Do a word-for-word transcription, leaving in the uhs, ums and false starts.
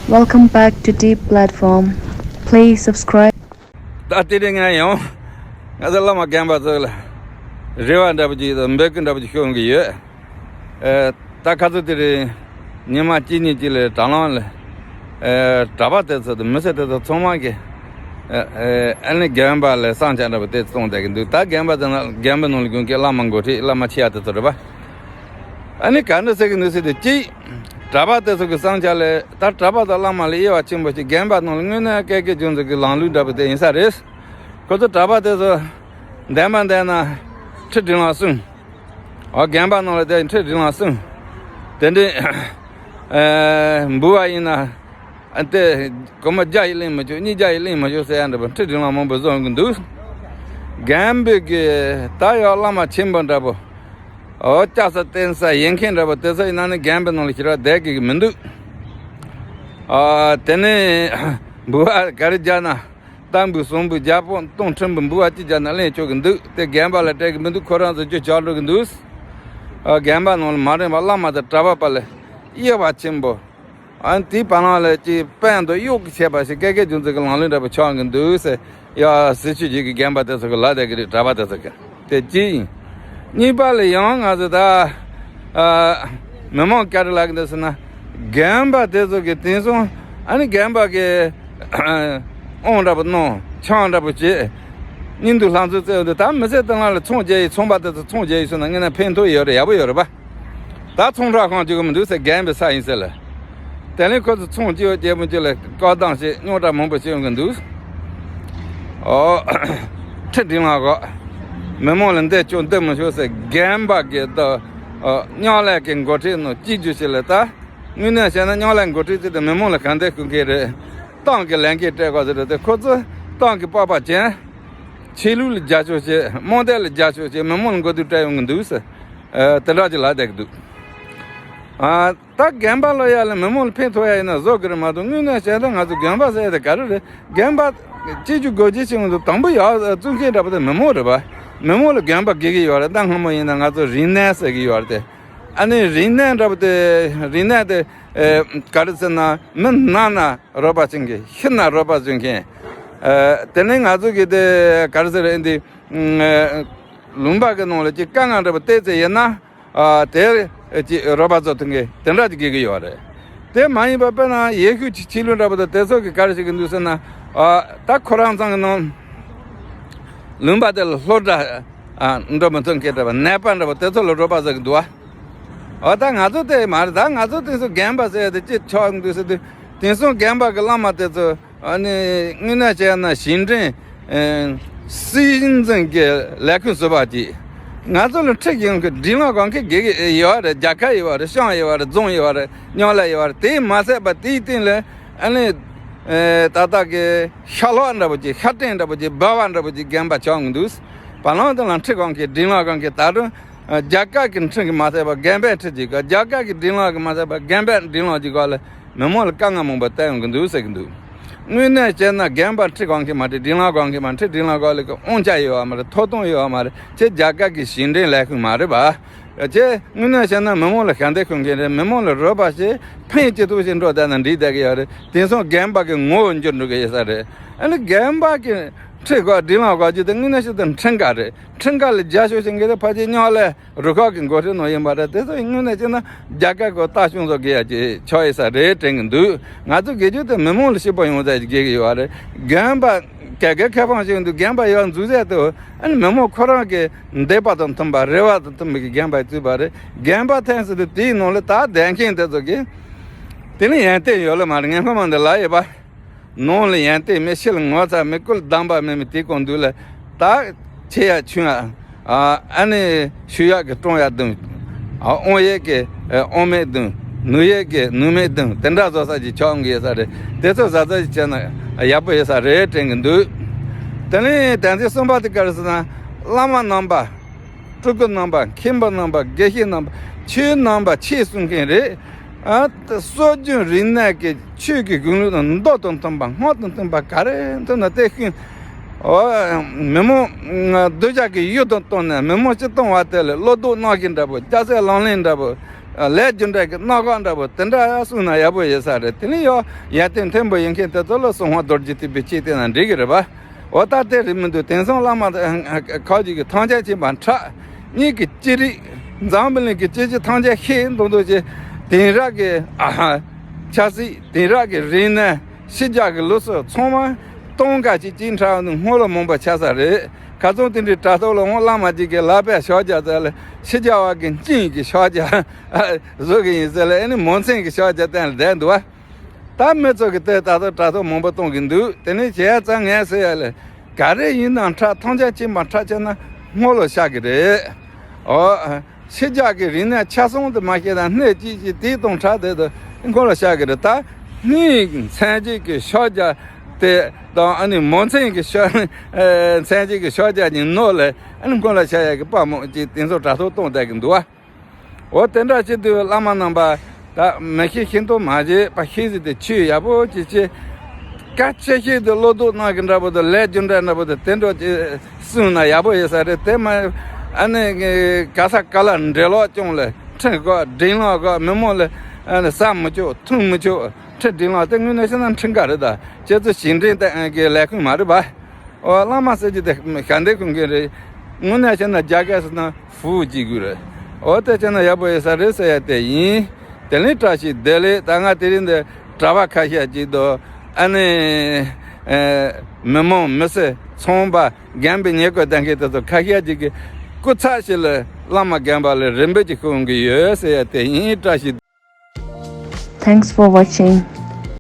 Welcome back to Deep Platform. Please subscribe. ད་དེ་རིང་ང་ཡང་ང་ཚོ་བླ་མ་རྒན་པ་ཚོ་ལ་རེ་བ་འདྲ་པོ་ཅིག་དང་འབོད་སྐུལ་འདྲ་པོ་ཅིག་ཞུ་གི་ཡོད། ཨེ། ད་ཁ་ཚོ་དེ་རིང་ཉི་མ་གཅིག་གཉིས་ཅིག་ལ་དྲ་ལམ་ལ། ཨེ། གྲྭ་པ་དེ་ཚོ་དང་མི་སེར་དེ་ཚོ་ཚང་མ་གི། ཨེ། ཨེ། ཨ་ནི་རྒན་པ་ལ་བསམ་འཆར་འདྲ་པོ་དེ་གཏོང་བསྡད་ཀྱི་འདུག་ད་རྒན་པ་དེ་ན་རྒན་པའི་ནང་ལ་དགོན་གྱི་བླ་མ་འགོ་ཁྲིད་བླ་མ་ཆེ་ཡ་དེ་ཚོ་རེད་པ། ཨ་ནི་ག་འདྲ་ཟེར་གི་འདུག་ཟེར་དུས་གཅིག་གྲྭ་པ་དེ་ཚོ་གི་བསམ་འཆར་ལས་ད་གྲྭ་པ་དང་བླ་མ་ལ་དབྱེ་བ་ཆེན་པོ་ཞིག་རྒན་པ་ནང་ལ་དངོས་གནས་བཀས་བཀོད་རྒྱུད་འཛིན་གྱི་ལམ་ལུགས་འདྲ་པོ་དེ་ཡིན་ས་རེད། ཁོ་ཚོ་གྲྭ་པ་དེ་ཚོ་འདན་མ་འདན་ན་ཁྲི་དྲིན་ལ་གསུངས། ཨོ་རྒན་པ་ནང་ལ་དེ་ཁྲི་དྲིན་ལ་གསུངས། དེ་འདྲའི་ཨེ་འབུལ་བ་ཡིན་ན་ཨ་དེ་སྒོར་མོ་བརྒྱ་ཡིས་ལེན་མི་ཆོག་གཉིས་བརྒྱ་ཡིས་ལེན་མི་ཆོག་ཟེར་ཡ་འདྲ་པོ་ཁྲི་དྲིན་ལ་མང་པོ་བཟོ་གི་འདུག་རྒན་པོ་གི་ད་ཡང་བླ་མ་ཆེན་པོ་འདྲ་པོ། ཨོ་ལྕགས་ས་བསྟན་ས་ཡིན་མཁན་འདྲ་པོ་དེ་ཚོ་ཡིན་ན་ནི་རྒན་པའི་ནང་ལ་ཞེ་དྲག་བསྡད་དགོས་ཀྱི་མི་འདུག་ཨ་དེ་ནས་འབུལ་བ་ག་རེ་རྒྱག་ན་རྟ་འབུལ་ཟོང་འབུལ་རྒྱ་སྤོང་སྟོང་ཁྲི་འབུལ་འབུལ་བ་ཅི་རྒྱག་ན་ལེན་ཆོག་གི་འདུག་དེ་རྒན་པ་ལ་སྤྲད་ཀྱི་མི་འདུག་ཁོ་རང་ཚོ་རྒྱུ་ཆགས་འགྲོ་གི་འདུག་ཨ་རྒན་པ་ནང་ལ་མ་རན་པ་བླ་མ་དང་གྲྭ་པ་བར་ལ་དབྱེ་བ་ཆེན་པོ། ཨ་ནི་དེའི་བར་ན་ལ་ཅིག་དཔལ་དུ་གཡོག་གི་བྱས་པ་ཞིག་བཀས་བཀོད་རྒྱུད་འཛིན་གྱི་ལམ་ལུགས་འདྲ་པོ་ཆགས་ཀྱི་འདུག་ཟེར་ཡ་ཟེར་ཆོས་བརྒྱུད་ཀྱི་རྒན་པ་དེ་ཚོ་གི་ལ་བསྡད་ཀྱི་རེད། གྲྭ་པ་དེ་ཚོ་གི་དེ་གཅིག་ཡིན། གཉིས་པ་ལ་ཡང་ང་ཚོ་ད་ཨ་མི་མང་ག་རེ་ལབ་ཀྱི་འདུག་ཟེར་ན་རྒན་པ་དེ་ཚོ་གི་དེང་སང་ཨ་ནི་རྒན་པ་གི་དབང་འདྲ་པོ་གནང་ཆང་འདྲ་པོ་བྱེད། སྙིང་སྡུག་ལྷ་མཚོ་རྩེ་བ་འདུག་ད་མི་ཚེ་དེ་ལ་ཚོང་རྒྱག་ཡི་ཚོང་པ་དེ་ཚོ་ཚོང་རྒྱག་ཡི་སོང་ན་ངས་ན་ཕན་ཐོགས་ཡོད་རེད་ཡག་པོ་ཡོད་རེད་པ། ད་ཚོང་ར་ཁང་བཅུག་གི་མི་འདུག་ཟེར་རྒན་པའི་ས་ཡིན་ཟེར་ལ། དེ་ནས་ཁོ་ཚོ་ཚོང་སྐྱེལ་སྐྱེལ་མི་སྐྱེལ་ལ་བཀག་སྡོམ་བྱེད་རྙོག་དྲ་མང་པོ་བྱེད་ཡོང་གི་འདུག་ཨོ། ཁྲི་དྲིན་ལ་གོ། མི་མང་ལ་འདི་ཆོག་འདི་མི་ཆོག་ཟེར་རྒན་པ་གི་ད། ཨོ། མཉམ་ལས་ཀྱི་འགོ་ཁྲིད་ནང་གཅིག་གྱུར་བྱེད་ལ་ད། དངོས་གནས་བཤད་ན་མཉམ་ལས་འགོ་ཁྲིད་ཚོ་དང་མི་མང་ལ་གང་འདོད་ཁུར་མཁན་རེད། ཏང་གི་ལས་འགན་སྤྲད་དགོས་ཟེར་ཏེ་ཁོ་ཚོ་ཏང་གི་པགས་པ་ཅན། ཆོས་ལུགས་ལ་རྒྱབ་སྐྱོར་བྱེད་དམངས་དོན་ལ་རྒྱབ་སྐྱོར་བྱེད་མི་མང་ལ་མགོ་སྡུག་སྤྲད་ཡོང་གི་འདུག་ཟེར། ཨ། དེ་འདྲ་ཅིག་ལབ་བསྡད་ཀྱི་འདུག་ཨ། ད་རྒན་པ་ལབ་ཡ་ལ་མི་མང་ལ་ཕན་ཐོགས་ཡ་ཡིན་ན་བཟོ་གི་རེད་མ་གཏོགས་དངོས་གནས་བཤད་ན་ང་ཚོ་རྒན་པ་ཟེར་ཡ་དེ་ག་རེ་རེད། རྒན་པ་སྤྱི་རྒྱུ་སྒོ་འབྱེད་བྱེད་ཡོང་དུས་དང་པོ་ཡར་བཙུགས་མཁན་འདྲ་པོ་དེ་མི་མང་རེད་པ། མི་མང་ལ་རྒན་པ་དགོས་ཀྱི་ཡོད་རེད། ད་སྔ་མོ་ཡིན་ན་ང་ཚོ་རིག་གནས་ཟེར་གྱི་ཡོད་རེད་དེ། ཨ་ནི་རིག་གནས་འདྲ་པོ་དེ་རིག་གནས་དེ་ཨེ་ག་རེ་ཟེར་ན་མི་ན་ན་རོགས་པ་བྱེད་མཁན་ཤི་ན་རོགས་པ་བྱེད་མཁན། ཨེ་དེ་ནས་ང་ཚོ་གི་དེ་ག་རེ་ཟེར་ཨེ་འདི་ཨེ་ལུང་པ་གི་ནང་ལ་ཅིག་དཀའ་ངལ་འདྲ་པོ་བལྟས་ཚེ་ཡིན་ན། ཨ། དེར་ཅིག་རོགས་པ་བཟོ་ཐུབ་མཁན་དེ་འདྲ་ཅིག་དགོས་ཀྱི་ཡོད་རེད། དེ་མ་ཡིན་པ་དཔེར་ན་ཡེ་ཤུ་ཆོས་ལུགས་འདྲ་པོ་དང་དེ་ཚོ་གི་ག་རེ་བྱེད་ཀྱི་འདུག་ཟེར་ན། ཨ། ད་ཁོ་རང་ཚང་གི་ནང་ལུང་པ་དེ་ལ་སློབ་གྲྭ་ཨ་འགྲོ་མི་ཐུབ་མཁན་འདྲ་པོ་ནད་པ་འདྲ་པོ་དེ་ཚོ་ལ་རོགས་པ་བཟོ་གི་འདུག་ཨ། ཨ། ད་ང་ཚོ་དེ་མ་རེད། ད་ང་ཚོ་དེ་ཚོ་རྒན་པ་ཟེར་ཡ་དེ་ཅི་ཆགས་འདུག་ཟེར་དུས་དེང་སང་རྒན་པ་གི་བླ་མ་དེ་ཚོ། ཨ་ནི་དངོས་གནས་བྱས་ན་ཞིང་བྲན། ཨེ། སྲིད་འཛིན་གྱི་ལས་ཁུངས་ཟུར་པ་ཅིག་ང་ཚོ་ལ་ཁྲིད་ཡོང་གི་དྲིན་ལ་གང་གི་དགེ་གི་ཡོད་རེད། རྒྱལ་ཁབ་ཡོད་རེད། ཤང་ཡོད་རེད། རྫོང་ཡོད་རེད། མཉམ་ལས་ཡོད་རེད། དེས་མ་ཟད་པ་དེའི་སྟེང་ལ་ཨ་ནི་ཨེ་ཏག་ཏག་གི་ཤ་ལོག་འདྲ་པོ་ཅིག་ཤ་སྐྲན་འདྲ་པོ་ཅིག་སྦལ་བ་འདྲ་པོ་ཅིག་རྒན་པ་ཆགས་འདུག་བ་ལང་དེ་ལ་ཁྲིད་གང་གི་དྲིན་ལ་གང་གི་ད་དུང་རྒྱལ་ཁབ་ཀྱི་ཁྲིད་གི་མ་ཟད་པ་རྒན་པའི་ཁྲིད་ཅིག་ག་རྒྱལ་ཁབ་ཀྱི་དྲིན་ལ་གི་མ་ཟད་པ་རྒན་པའི་དྲིན་ལ་ཅིག་ག་ལ། མི་མང་ལ་དཀའ་ངལ་མང་པོ་བསྟན་ཡོང་གི་འདུག་ཟེར་གི་འདུག་དངོས་གནས་བྱས་ན་རྒན་པ་ཁྲི་གང་གི་མ་རེད། དྲིན་ལ་གང་གི་མ་རེད། དྲིན་ལ་གང་ལ་གི་དབང་ཆ་ཡོད་བ་མ་རེད། ཐོབ་ཐང་ཡོད་བ་མ་རེད། ཁྱེད་རྒྱལ་ཁབ་ཀྱི་ཞིང་བྲན་ལས་ཁུངས་མ་རེད་པ། ཁྱེད་དངོས་གནས་བྱས་ན་མི་མང་ལ་ཞབས་འདེགས་ཞུ་མཁན་རེད། མི་མང་ལ་རོགས་པ་བྱེད་ཕན་ཅི་ཐུབ་ཞིག་འགྲོ་བསྡད་ན་འགྲིག་བསྡད་ཀྱི་ཡོད་རེད། དེང་སང་རྒན་པ་གི་ངོ་བོ་འགྱུར་འགྲོ་གི་ཡོད་ས་རེད། ཨ་ནི་རྒན་པ་གི་ཁྲི་གང་དྲིན་ལ་གང་གི་དེ་དངོས་གནས་ཞིག་ཏུ་ཁྲིམས་འགལ་རེད། ཁྲིམས་འགལ་ལ་རྒྱབ་སྐྱོར་བྱེད་མཁན་དེ་ཕལ་ཆེར་མཉམ་ལས་རུ་ཁག་གི་འགོ་ཁྲིད་ནང་ཡིན་པ་རེད། དེ་ཚོ་དངོས་གནས་བྱས་ན་རྒྱལ་ཁབ་ཀྱི་ལྟ་སྐྱོང་བཟོ་དགོས་ཡ་ཅིག་ཆགས་ཡོད་ས་རེད་དྲན་གྱི་འདུག་ང་ཚོ་དགེ་རྒྱུ་དེ་མི་མང་ལ་སྐྱིད་པོ་ཡོང་ས་ཅིག་དགོས་ཀྱི་ཡོད་རེད། རྒན་པ་ག་གེ་ཁེ་ཕང་ཞིག་འདུག་རྒན་པ་ཡར་འཛུགས་ས་དེ་ཨ་ནི་མི་མང་ཁོ་རང་གི་འདོད་པ་དང་མཐུན་པ་རེ་བ་དང་མཐུན་པའི་རྒན་པ་བཙུགས་པ་རེད། རྒན་པ་ཐོན་ཟེར་དུས་དེའི་ནང་ལ་ད་བསྡད་མཁན་དེ་ཚོ་གི་དེ་ནི་ཡོན་ཏན་ཡོད་ལ་མ་རེད། ངས་སྔོན་མ་འདི་ལབ་ཡོད་པ། ནང་ལ་ཡོན་ཏན་མེད། ཕྱི་ལ་ངོ་ཚ་མེད། སྐུ་ལ་གདམས་པ་མེད། མི་དེའི་གོང་དུ་ལ་ད་ཆེ་ཡ་ཆུང་ཡ། ཨ་ནི་ཞུ་ཡག་གི་སྤྲང་ཡ་དང་། ཨ་དབང་ཡས་ཀྱི་དབང་མེད་དང་། ནུས་ཡས་ཀྱི་ནུས་མེད་དང་དེ་འདྲ་བཟོ་ས་ཅིག་ཆགས་འགྲོ་ས་རེད། དེ་ཚོ་གཟབ་གཟབ་ཅིག་བྱས་ན་ཡག་པོ་ཡོད་ས་རེད་དྲན་གྱི་འདུག་དེ་ནས་དོན་ཚན་གསུམ་པ་དེ་ག་རེ་ཟེར་ན། བླ་མ་རྣམ་པ། སྤྲུལ་སྐུ་རྣམ་པ། མཁན་པོ་རྣམ་པ། དགེ་བཤེས་རྣམ་པ། ཆོས་རྣམ་པ་ཆོས་གསུང་མཁན་རེད། ཨ་སྲོལ་རྒྱུན་རིག་གནས་ཀྱི་ཆོས་ཀྱི་གཞུང་ལུགས་དང་མདོ་དང་མཐུན་པ་སྔགས་དང་མཐུན་པ་ག་རེ་མཐུན་ན་དེ་ཤེས། ཨོ་མི་མང་གདུལ་བྱ་གི་ཡུལ་དུ་བཏང་ནས་མི་མང་སྤྱིར་བཏང་བ་དེ་ལ་བློ་ལྡོག་གནང་མཁན་འདྲ་པོ། སྐྱ་སེར་ལག་ལེན་འདྲ་པོ། ལས་རྒྱུ་འབྲས་ཀྱི་རྣམ་གཞག་འདྲ་པོ་དེ་འདྲ་གསུངས་ན་ཡག་པོ་ཡོད་ས་རེད། དེ་ནས་ཡང་ཡར་ཐོན་མཐོན་པོ་ཡོད་མཁན་དེ་ཚོ་ལ་གསང་བ་རྡོ་རྗེ་ཐེག་པའི་ཆོས་བསྟན་ན་འགྲིག་གི་རེད་པ། འོ་ད་དེ་རེད་མི་འདུག་དེང་སང་བླ་མ་ཁ་ཅིག་གིས་ཐམས་ཅད་མཁྱེན་པ་འཁྲབ། གཉིས་ཀྱི་ཅི་རིགས་འཛམ་བུ་གླིང་གི་སྐྱེ་མཆེད་ཐམས་ཅད་ཤེས་མདོག་མདོག་བྱས། དེང་རབས་ཀྱི་ཨ་ཆབ་སྲིད། དེང་རབས་ཀྱི་རིག་གནས། ཕྱི་རྒྱལ་གྱི་ལུགས་སྲོལ་ཚང་མ་སྟོང་ག་ཅིག་ཅིག་འཁྲབ་ནས་སྔོན་ལ་མང་པོ་ཆགས་ས་རེད། ཁ་སང་དེ་འདྲའི་དྲ་ཐོག་ལ་འོང་བླ་མ་ཅིག་གིས་ལག་པས་ཕྱག་རྒྱ་བཙལ་ལ་ཕྱི་རྒྱལ་བ་གི་སྤྱན་གྱི་ཕྱག་རྒྱ་བཟོ་གི་ཡིན་ཟེར་ལ། ཨ་ནི་མོ་མཚན་གྱི་ཕྱག་རྒྱ་བསྟན་ལ་བསྡད་འདུག་བ། ད་མི་ཚོ་གིས་དེ་ད་ལྟ་དྲ་ཐོག་མང་པོ་གཏོང་གི་འདུག་དེ་ནས་བྱས་ཙང་ངས་ཟེར་ཡ་ལ། ག་རེ་ཡིན་ནའང་འཁྲབ། ཐམས་ཅད་མཁྱེན་པ་འཁྲབ་བྱས་ན་སྔོན་ལ་ཤར་གི་རེད། ཨོ། ཕྱི་རྒྱལ་གྱི་རིག་གནས་ཆ་ཚང་དུ་མ་ཤེས་དང་སྣེ་གཅིག་གཅིག་དེའི་སྟེང་འཁྲབ་བསྡད་དུས་སྔོན་ལ་ཤར་གི་རེད། ད་སྔོན་མཚན་བརྗོད་ཀྱི་ཕྱག་རྒྱ་དེ་དང་། ཨ་ནི་མོ་མཚན་གྱི་ཕྱག་མཚན་བརྗོད་ཀྱི་ཕྱག་རྒྱ་གཉིས་ནང་ལ། ཨ་ནི་སྔོན་ལ་ཤར་ཡ་གི་དཔའ་མོ་ཅིག་དེ་ཚོ་དྲ་ཐོག་གཏོང་བསྡད་གི་འདུག་བ། འོ་དེ་འདྲ་བྱེད་དུས་བླ་མ་རྣམ་པ། ད་མི་ཤེས་ཤེས་མདོག་མ་བྱེད་པ། ཤེས་ཟིན་དེ་ཆོས་ཡག་པོ་ཅིག་བྱེད། སྐད་ཆ་བཤད་དུས་བློ་ལྡོག་གནང་གི་འདྲ་པོ་དང་། ལས་རྒྱུ་འབྲས་འདྲ་པོ་དང་དེ་འདྲ་ཅིག་གསུངས་ན་ཡག་པོ་ཡོད་ས་རེད། དེ་མ། ཨ་ནི་ག་ས་ག་ལ་འགྲེལ་ལོག་ཀྱང་ལ་ཁྲིམས་དགོས། འགྲེལ་ལོག་དགོས། མི་མང་ལ་ཨ་ནི་ཟ་མི་ཆོག་འཐུང་མི་ཆོག་ཁྲིམས། འགྲེལ་ལོག་དེ་དངོས་གནས་བཤད་ན་ཁྲིམས་འགལ་རེད། ད་ཁྱེད་ཚོ་ཞིང་བྲན་དེ་གི་ལས་ཁུངས་མ་རེད་པ། འོ་བླ་མ་ཟེར་གྱི་དེ་ཞབས་འདེགས་ཁུར་མཁན་རེད། དངོས་གནས་བྱས་ན་རྒྱ་སྐད་ཟེར་ན་ཧྥུའུ་ཅིག་དགོས་རེད། འོ་དེ་བྱས་ན་ཡག་པོ་ཡོད་ས་རེད་ཟེར་ཡ་དེ་ཡིན། དེ་ལས་བཀྲ་ཤིས་བདེ་ལེགས། ད་ང་དེ་རིང་འདི་གྲྭ་པ་ཁ་ཤས་ཅིག་དང་། ཨ་ནི་ཨེ་མི་མང་མི་སེར་ཚོང་པ་རྒན་པའི་ཉེ་འཁོར་ལྡན་མཁན་དེ་ཚོ་ཁ་ཤས་ཅིག་གིས་སྐུ་ཚབ་ཞིག་ལ་བླ་མ་རྒན་པ་ལ་རེ་འབོད་ཅིག་ཞུ་གི་ཡོད་ཟེར་ཡ་དེ་ཡིན། བཀྲ་ཤིས། Thanks for watching.